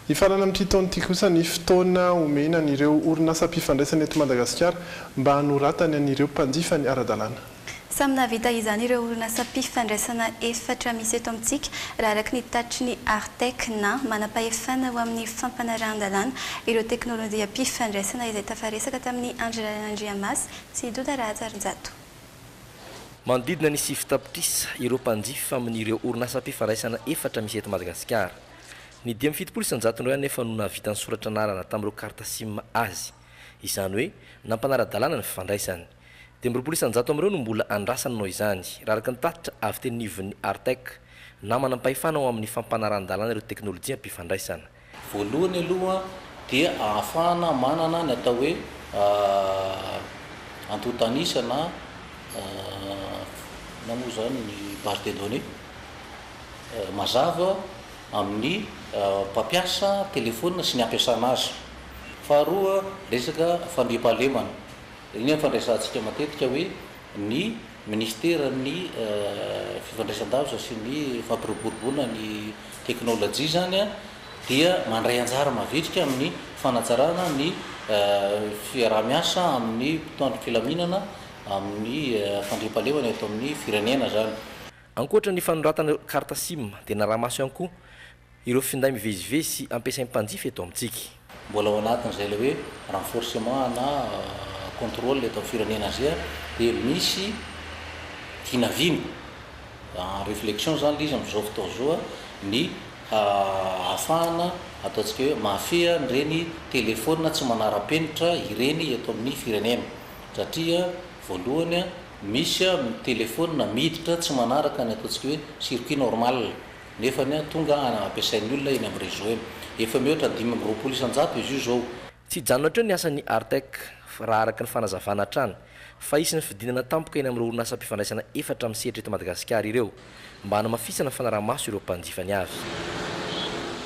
Hifarana amin'ity taona ity kosa ny fotoana omena an'ireo orinasam-pifandraisana eto Madagasikara mba hanoratany an'ireo mpanjifany ara-dalàna. Samy nahavita izany ireo orinasam-pifandraisana efatra misy eto amintsika, raha araka ny tatitry ny Artec na manam-pahefana ho amin'ny fampanarahan-dalàna ireo teknolojiam-pifandraisana izay tafaresaka tamin'i Andry Randriamasy sy Doda Rahajarinjato. Manodidina ny 9 tapitrisa ireo mpanjifa amin'ireo orinasam-pifandraisana efatra misy eto Madagasikara. Ny 75% ireo nefa no nahavita ny soratra anarana tamin'ireo carte SIM azy, izany hoe nampanara-dalàna ny fifandraisany. 25% amin'ireo no mbola andrasana noho izany, raha araka ny tatitra avy teny anivon'ny Artec na manam-pahefana ao amin'ny fampanarahan-dalàna ireo teknolojiam-pifandraisana. Voalohany aloha dia ahafahana manana ny atao hoe antontanisa na moa zany ny base de données mazava amin'ny mpampiasa telefona sy ny ampiasana azy. Faharoa, resaka fandriampahalemana iny fandraisantsika matetika hoe ny ministera ny fifandraisan-davitra sy ny fampiroboroboana ny teknôlôjia zany dia mandray anjara mavitrika amin'ny fanatsarana ny fiaraha-miasa amin'ny mpitandro filaminana amin'ny fandriampahalemana eto amin'ny firenena zany. Ankoatra ny fanoratana carte SIM dia naraha-maso ihany koa ireo finday mivezivezy sy ampiasain'ny mpanjifa eto amintsika. Mbola ao anatin'izay le hoe renforcement na contrôle eto amin'ny firenena zay dia misy vinavina en réflexion zany le izy am'izao fotoana zao ny ahafahana ataontsika hoe mahafehy ireny telefona tsy manara-penitra ireny eto amin'ny firenena, satria voalohany misy telefona miditra tsy manaraka ny ataontsika hoe circuit normal nefa ny tonga ampiasain'ny olona eny amin'ny réseau eny. Efa mihoatra 25% izy io zao. Tsy hijanona hatreo ny asan'ny Artec raha araka ny fanazavana hatrany, fa hisy ny fidinana tampoka eny amin'ireo orinasam-pifandraisana efatra amin'ny sehatra eto Madagasikara ireo mba hanamafisana fanaraha-maso ireo mpanjifany avy.